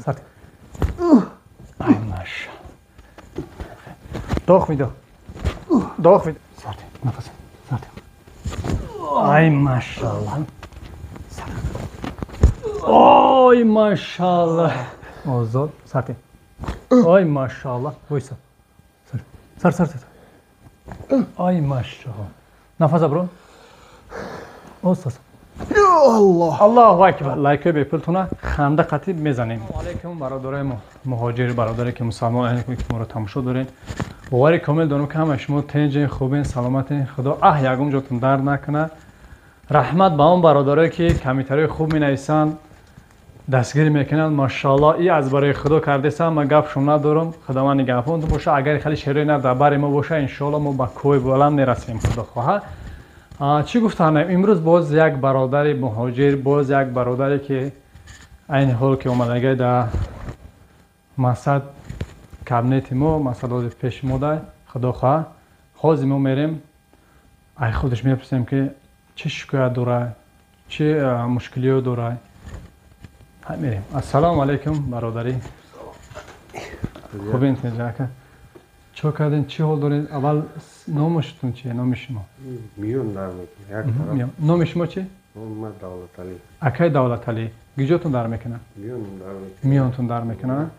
Сарти. Ай машалла. Доғ видо. Доғ видо. Сарти. Нафас. Сарти. Ай машалла. Ой машалла. Озод. Сарти. Ой машалла. Войса. Сар сар сар. Ай машалла. Нафас абро. Остас. Аллоҳ. Аллоҳу акбар. Лайкои бепултона ханда қатӣ мезанем. Алейкум бародарои муҳоҷир, бародаре ки мусалмон, ки моро тамошо доред. Бовари комил дорам ки ҳама шумо тинҷен, хубен, саломатен. Худо ягон ҷотон дард накунад. Раҳмат ба он бародарое ки комментариҳои хуб менависанд, дастгирӣ мекунанд. Машааллоҳ, и аз барои Худо кардесам, ман гапшон надорам. Худованд нигаҳбонтон боша. Агар хеле шерои нав дар бари мо боша, иншоаллоҳ мо ба кӯҳи баланд мерасем, Худо хоҳад. Чӣ гуфтанем? Имрӯз боз як бародари муҳоҷир, боз як бародаре ки айни ҳол ки омадагай дар масад кабинети мо, масад ҳозир пеши мо дай, Худо хоҳад. Ҳозир мо мерем, ай худаш мепурсем ки чӣ шикоят дорад, чӣ мушкилиё дорад. Мерем. Ассалому алайкум бародарӣ. Хубен ака? Чо карден, чӣ ҳол доред? Аввал номашатон чие, номи шумо? Миён дар мекунад, як тараф. Номи шумо чи? Ман Давлаталӣ. Акай Давлаталӣ. Гиҷотон дар мекунад? Миён дар мекунад. Миёнтон дар мекунад?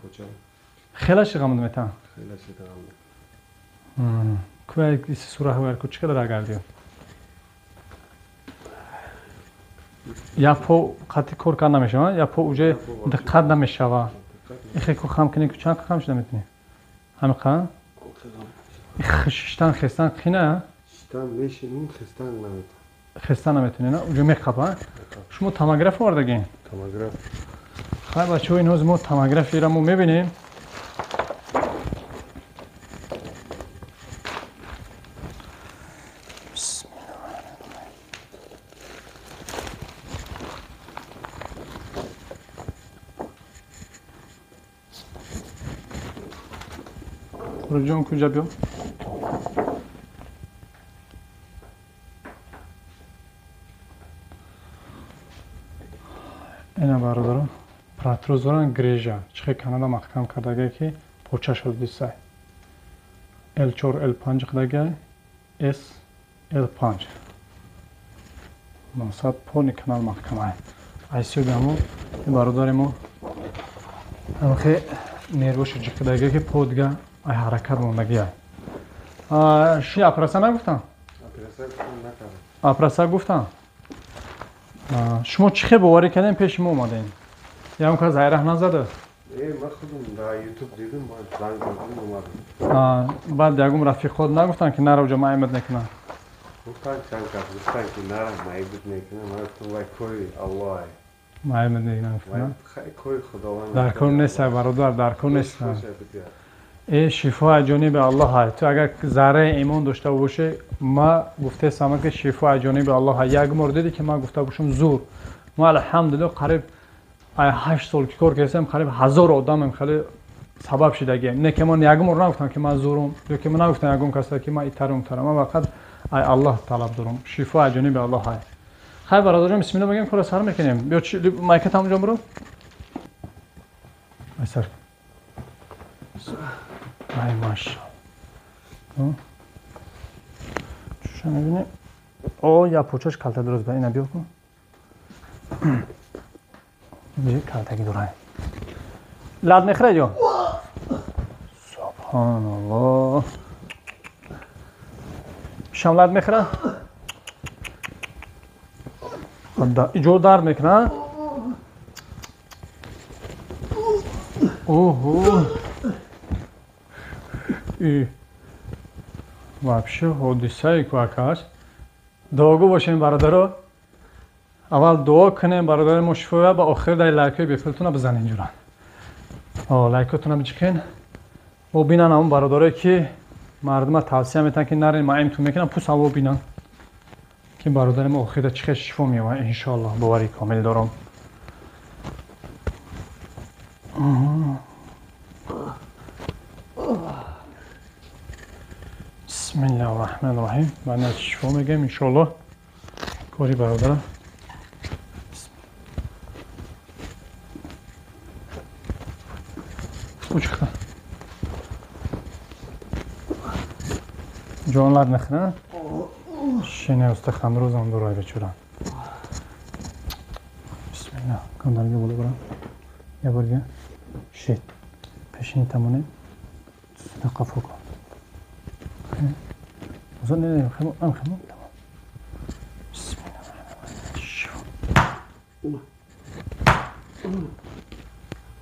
Хела ши ғамд метан? Хела ши ғамд. Куя сура ку чӣ қадар агардиё? Як по қатъи кор кард намешава, як по уже диққат намешава. Ихе ку хам кунӣ, ку чанд хам шуда метунӣ? Ҳамиқа? Шиштан хестан қина? Шиштан мешинем, хестан наметунем. Хестан наметунӣ, на? Уже меқапа? Шумо томограф овардагин? Томограф. Хай бачаҳо, ин ҳозир мо томографияро мо мебинем. Ҷон, куҷа биё? Ина бародаро, протруз доран, грежа. Чихе Канада маҳкам кардагай ки поча шуд дисай. L4, L5 қидагай, S, L5. Масад пони канал маҳкамай. Айсиёби ҳамо бародари мо ҳамхе нервошу ҷиқидагай ки по дига ай ҳаракат мондагия. Ши операция нагуфтам? Операция гуфтам. Шумо чӣ хел боварӣ кардем пеши мо омадем? Ягон кас айраҳ назада? Ман худам дар Ютуб дидам, ман занг задам, омадам. Баъд ягон рафиқот нагуфтанд ки нара уҷа маъибат мекунам? Гуфтанд чанд кас, гуфтанд ки нара маъибат мекунам. Ман гуфтам вай кори Аллоҳ. Маъибат мекунам гуфтам? Кори Худованд. Дар кор нест, бародар, дар кор нест. Шифо аз ҷониби Аллоҳ. Ту агар зарраи имон дошта бошӣ, ма гуфтаистам ки шифо аз ҷониби Аллоҳ. Як бор дидӣ ки ман гуфта бошам зур. Ма алҳамдулиллоҳ қариб 8 сол ки кор кардем, қариб 1000 одамем хеле сабаб шидагием. Не ки ман як бор нагуфтам ки ман зурум, ё ки ман нагуфтам ягон каса ки ман итарум тарам. Ман фақат ай Аллоҳ талаб дорам. Шифо аз ҷониби Аллоҳ. Хай бародарҷон, бисмиллоҳ мегӯем, кора сар мекунем. Биё майка тамоҷон биро. Ай сар. Ай машалла. Чуша мебинем? О, я почаш калта дуруст ба ина биё кун. Бижи калтаги дурай. Лад мехӯрад ё? Субҳаналлоҳ. Шам лад мехӯрад? Иҷо дард мекунад? Оҳо. Вообще ҳодисае ку акаш. Дуогӯ бошем бародаро. Аввал дуо кунем бародари мо шифо ёбад, ба охир дар лайкҳои бепултона бизанем ҷуран. Лайкотона биҷиқен. О бинан ҳамон бародарое ки мардума тавсия метиҳанд ки нарен маимтон мекунам, пус ҳаво бинан ки бародари мо охирда чӣ хел шифо меёбад иншоаллоҳ, бовари комил дорам. Бисмиллаҳи рраҳмани рраҳим. Баъд аз шифо мегӯем иншоаллоҳ кори бародарам. Учхта. Ҷонлар нахна? Шине устахан рӯзам дурай бечора. Бисмилла. Кандарга боло барам. Я бурга. Шит. Пешини тамоне. Сина қафо кун. Узан не, хемо, ам хемо. Тамом. Бисмилла.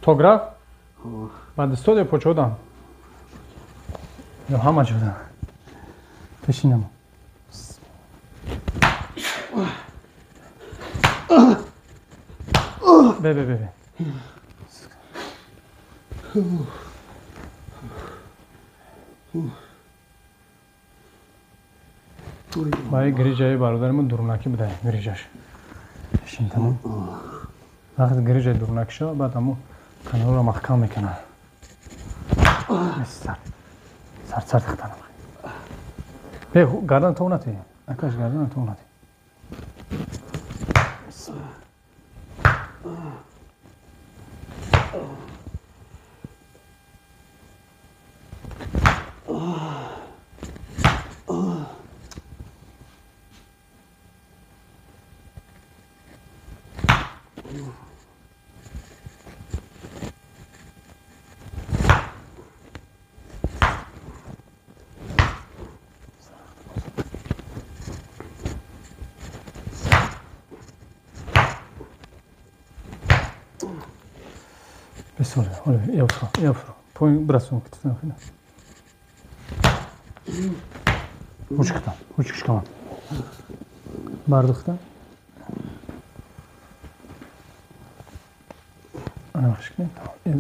Тограф? Баъд студия почудам. Ё ҳама ҷудам. Пешинам. Бе, бе, бе, бе. Баи гриҷаи бародари мо дурунакӣ буда, гриҷаш. Пешин тамом. Вақт гриҷаи дурунакӣ шава, баъд амо каналро маҳкам мекунад. Сар. Сар сар тахтанам. Бе, гардан то нати. Акаш гардан то нати. Бисмилла. Ёфро. Поин брасон китсан хина. Учкта, учкшкама. Бардухта. Ана шкне. Не,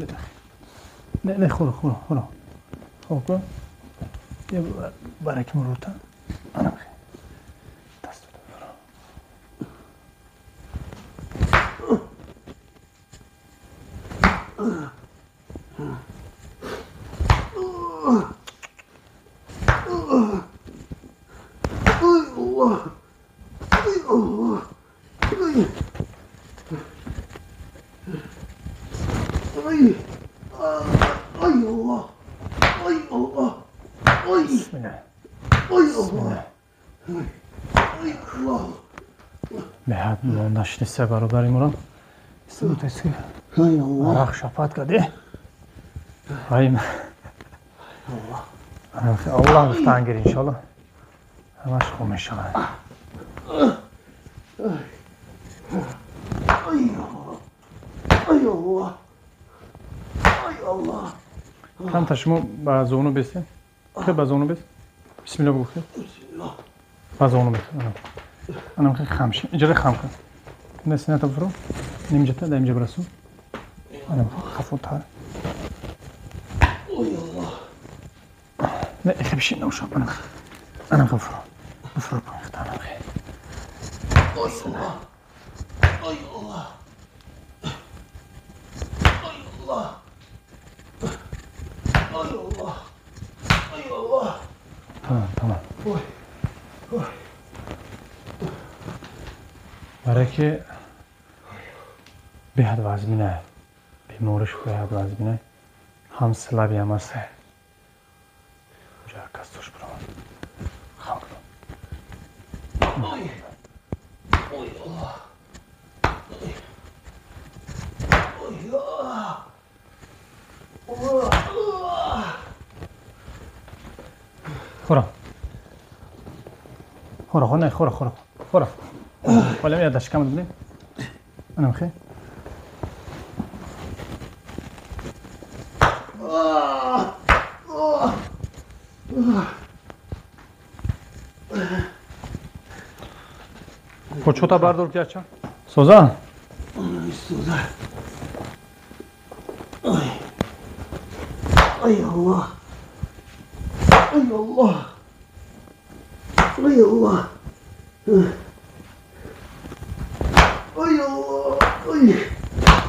не, хӯро, хӯро, хӯро. Хӯро. Я барак мурута. Ана. Даст фро. Беҳад монда шидиса бародари мурам. Истодутеси. Арақ шапат кади. Ай. Аллоҳ гуфтан гир иншаллоҳ. Ҳамаш хуб мешавад. Камта шумо ба зону бестед? Хе ба зону бест? Бисмилла бигӯ хе. Ба зону бест. Анам хе хам ши. Иҷора хам кун. Не сината фуру. Нимҷата да имҷа брасу. Анам хафотар. Не хе бишин наушам. Анам. Анам хе фуру. Фуру пон хта анам хе. Ой Аллоҳ. Ой Аллоҳ. Ой Аллоҳ. Ой Аллоҳ. Тамом, тамом. Ой. Ой. Барои ки беҳад вазмина, бемориш беҳад вазмина, ҳам слаби ҳам аст. Ҷа кас туш баромад. Хам кун. Ой. Ой Аллоҳ. Ой. Ой. Хӯра. Хӯра, хӯра, хӯра, хӯра. Хӯра. Вале я дашкам дидем. Анам хе. Почота бардор ки ача? Соза? Соза. Ой. Ой Аллоҳ. Ой Аллоҳ. Ой Аллоҳ. Ой Аллоҳ. Ой.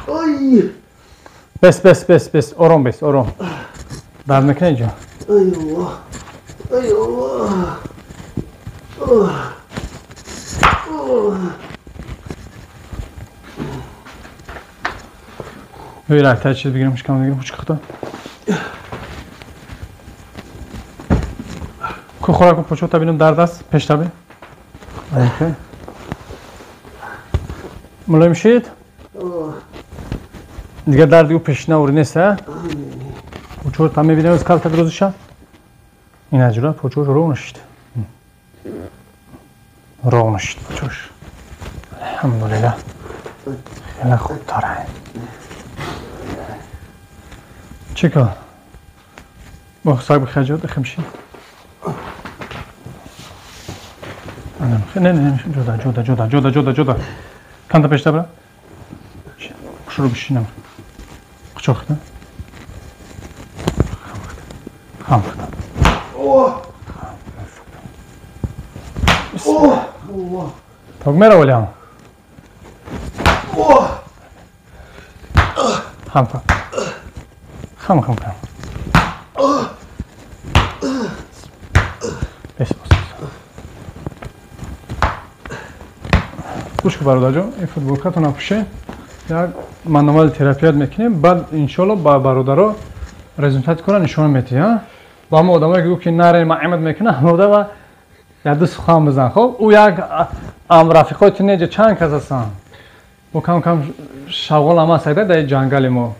Ой. Бес, бес, бес, бес. Ором бес, ором. Дард мекунӣ ҷо? Ой Аллоҳ. Ой Аллоҳ. Бирак та чиз бигирам, шикам бигирам, хучка хто. Ку хӯраку пучота бинам дард аст пештаби. Мулоим шид? Дигар дарди ӯ пешина ури нест, а? Пучоро там мебинем аз калта дурозиша? Ин аҷура пучош ровно шид. Ровно шид пучош. Алҳамдулиллаҳ. Хеле хубтара. Чӣ кор? Бо саг бихаҷот химши. Не, не, ҷода, ҷода, ҷода, ҷода, ҷода, ҷода. Канта пешта бира? Шурӯъ бишинам. Quchoqda. Хам. Ток мера олям. Хам. Хам, хам, хам. Бес, бес. Гӯш бародарҷон, ин футболкатон напӯше. Як мануал терапият мекунем, баъд иншоалло ба бародаро результати кора нишон метиҳ, а? Ба ҳама одамое ки гуфт ки наре ма амад мекунам, ҳамода ва як ду сухан бизан. Хоб, ӯ як рафиқои ту неҷа чанд кас ҳастанд? Мо кам кам шавғол ҳам аст дар ҷангали мо.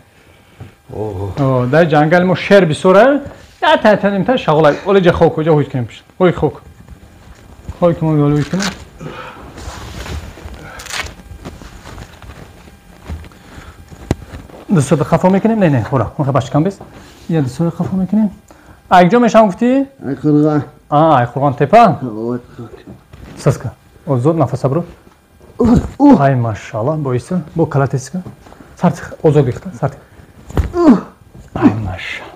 Дар ҷангали мо шер бисёр як та шавғол. Оле ҷа хок, ҷа ҳуй кунем. Ҳуй хок. Хок мо ҳуй кунем. Дастото хафо мекунем? Не, не, хӯра. Мо башкам бес. Я дастото хафо мекунем. Ай ҷо мешам гуфтӣ? Ай Қурғон. А, ай Қурғон тепа? Саска. Озод нафаса бро. Ай машалла, боиса. Бо калатеска. Сарти озод бихта, сарти. Ай машалла.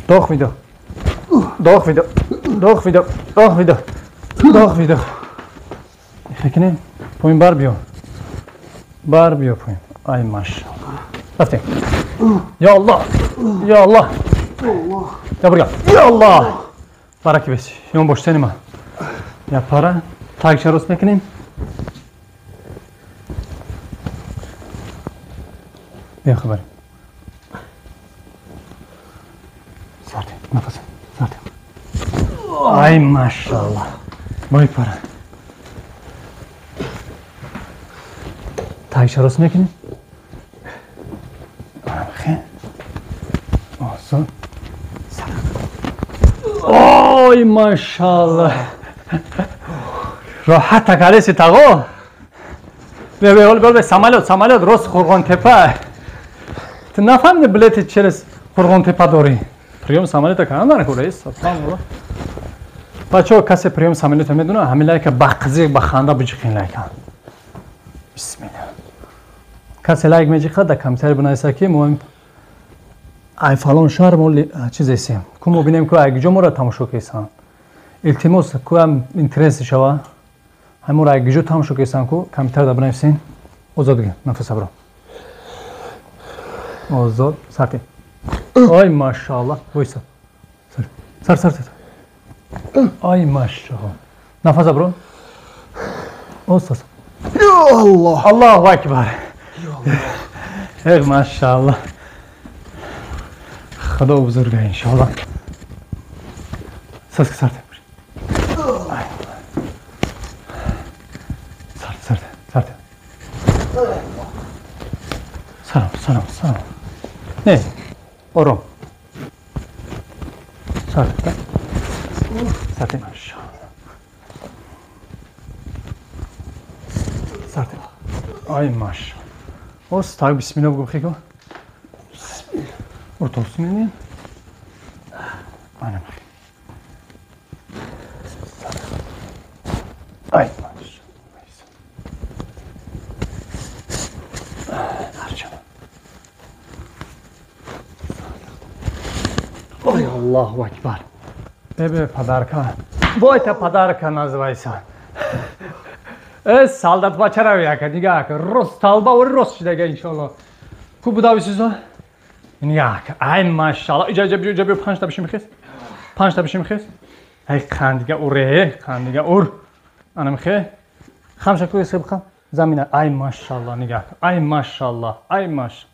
Дох видо. Дох видо. Дох видо. Дох видо. Дох видо. Хекне. Поин бар биё. Бар биё поин. Ай машалла. Рафтем. Я Аллоҳ. Я Аллоҳ. Я бурга. Я Аллоҳ. Бараки бес. Ён бош сени ма. Я пара. Тагша рост мекунем. Бия хабар. Сарти, нафас. Сарти. Ай машалла. Бой пара. Тагша рост мекунем. Осон. Ой, машалла. Роҳат такалеси тағо. Бе, бе, бе, бе, самолёт, самолёт, рост Қурғонтепа. Ту нафаҳмиди билети через Қурғонтепа дорӣ? Приём самолёта кана дар кураис? Субҳаналлоҳ. Бачаҳо, касе приём самолёта медона, ҳамин лайка ба қизиқ, ба ханда биҷиқин лайка. Бисмилла. Касе лайк меҷиқад, дар комментарий бинависа ки мо ай фалон шаҳр мо чиз эсем. Ку мо бинем ку ай куҷо моро тамошо кесанд. Илтимос, ку ам интерес шава. Ҳай моро ай куҷо тамошо кесанд ку комментарий дар бинависен. Озод ги, нафаса бро. Озод, сарти. Ай машааллоҳ, войса. Сар, сар, сар. Ай машааллоҳ. Нафаса бро. Оста. Я Аллоҳ. Аллоҳу акбар. Эй машааллоҳ. Худо бузурга иншоаллоҳ. Саска сарти. Сарти, сарти, сарти. Салом, салом, салом. Не, ором. Сарти. Сарти, машааллоҳ. Сарти. Ай машааллоҳ. Ос, так бисмилла бигӯ хеко. Ортос мебинем. Ана махи. Ай машааллоҳ. Ой, Аллаху акбар. Бебе подарка. Бой та подарка называется. Солдат бачара яка, нигаҳ кун. Рост талба ори рост шидага иншоаллоҳ. Ку буда бисизо? Нигаҳ кун. Ай машааллоҳ. Иҷа иҷа иҷа биё панҷ та бишим хес. Панҷ та бишим хес. Ай қандига уре, қандига ур. Ана михе. Хамша ку исиб хам. Замина. Ай машааллоҳ нигаҳ кун. Ай машааллоҳ. Ай маш.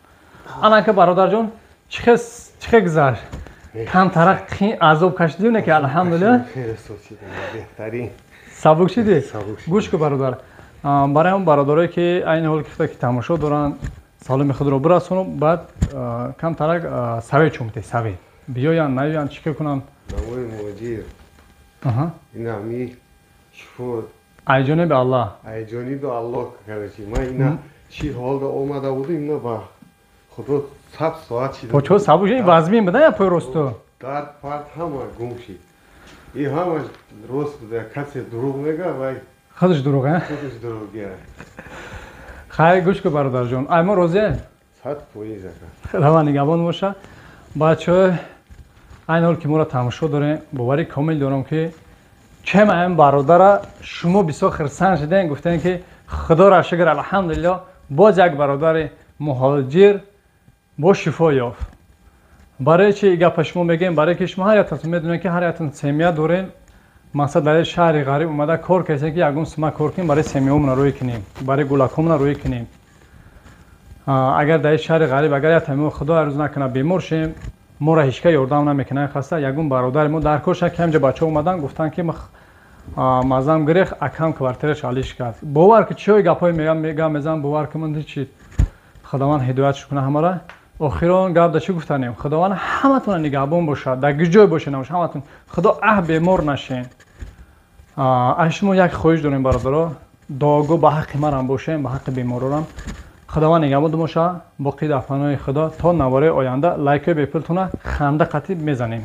Ана ка бародарҷон, Чӣ хел гузашт? Камтара азоб кашидӣ, не ки, алҳамдулилла? Хеле сочида, беҳтарин. Сабук шидӣ? Сабук шидам. Гӯш ку, бародар, барои он бародарое ки айни ҳол ки тамошо доранд, саломи худро бирасонум, баъд камтарак совет чумте, совет биёянд, наёянд, чӣ кор кунанд? Намои муҳоҷир, ина ҳами шифо. Ай ҷониби Аллоҳ. Ай ҷониби Аллоҳ. Короче, ман ина чӣ ҳолда омада будам, ина ба худо саб соат шида. Почо сабук шид, вазмин буда я пой росту? Дард пард ҳама гум шид. И ҳамаш рост буда. Касе дурӯғ мега, вай худаш дурӯғ, э? Худаш дурӯғ. Хайр, гӯш ку, бародарҷон, ай мо розием? 100%, ака. Худованд нигаҳбон боша. Бачаҳо, айни ҳол ки моро тамошо дорем, боварӣ комил дорам, ки чем айн бародара шумо бисёр хирсанд шудем, гуфтем, ки худоро шукр, алҳамдулилло, боз як бародари муҳоҷир бо шифо ёфт. Барои чи гапа шумо мегӯем? Барое ки шумо ҳар яктатон медонед, ки ҳар яктатон семья дорем. Мақсад, дар шаҳри ғариб омада кор кардем, ки ягон сума кор кунем, барои семьяомона рӯй кунем, барои гулакҳомона рӯй кунем. Агар дар шаҳри ғариб, агар як тами, худо арӯз накунад, бемор шем, моро ҳечка ёрдам намекунад. Хаста ягон бародари мо дар кор шад, ки ҳамҷа бачаҳо омадан, гуфтанд, ки мазам гирех, акам квартираш алиш кард. Бовар ки чиҳои гапҳои мегам, мегам мезанам, бовар ки ман ҳечи. Худованд ҳидоятш кунад ҳамара. Охирон гап да чӣ гуфтанем? Худованд ҳаматона нигаҳбон бошад, дар ҷой бошед, набошад, ҳаматон худо аҳ бемор нашен. Аз шумо як хоҳиш дорем, бародаро, дуогӯ ба ҳаққи манам бошем, ба ҳаққи беморорам. Худованд нигаҳбон боша, боқӣ дар паноҳи Худо, то навораи оянда. Лайкҳои бепултона ханда қатӣ мезанем.